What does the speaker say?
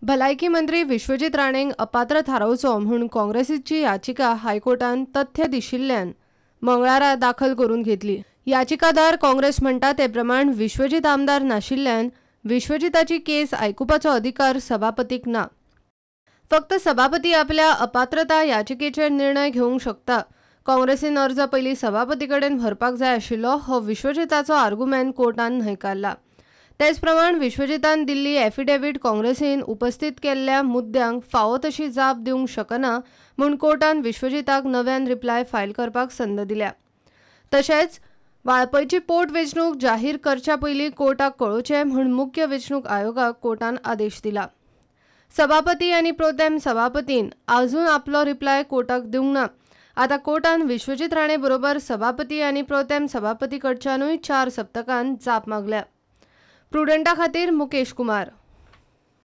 भलायकी मंत्री विश्वजीत राणेंक अपात्र थारावचो म्हूण काँग्रेसीची याचिका हायकोर्टान तथ्य दिशिल्ल्यान मंगळारा दाखल करून घेतली. याचिकादार काँग्रेस म्हणटा ते प्रमाण विश्वजीत आमदार नाशिल्ल्यान विश्वजीताची केस आयकुपाचो अधिकार सभापतीक ना. फक्त सभापती आपल्या अपात्रता याचिकेचेर निर्णय घेवंक शकता. काँग्रेसीन अर्ज पयलीं सभापती कडेन व्हरपाक जाय आशिल्लो हो विश्वजीताचो आर्गुमेंट कोर्टान न्हयकारला. तेच प्रमाण विश्वजीतान दिल्ली एफिडेवीट काँग्रेसीन उपस्थित केल्ल्या मुद्द्यांक फावो तशी जाप दिवंक शकना म्हूण कोर्टान विश्वजीताक नव्यान रिप्लाय फायल करपाक संद दिल्या. तशेंच वाळपयची पोट वेंचणूक जाहीर करच्या पयलीं कोर्टाक कळोवचें म्हूण मुख्य वेंचणूक आयोगाक कोर्टान आदेश दिला. सभापती आनी प्रोतेम सभापतीन अजून आपलो रिप्लाय कोर्टाक दिवंक ना. आतां कोर्टान विश्वजीत राणे बरोबर सभापती आनी प्रोतेम सभापती कडच्यानूय 4 सप्तकान जाप मागल्या. प्रुडंटा खातीर मुकेश कुमार.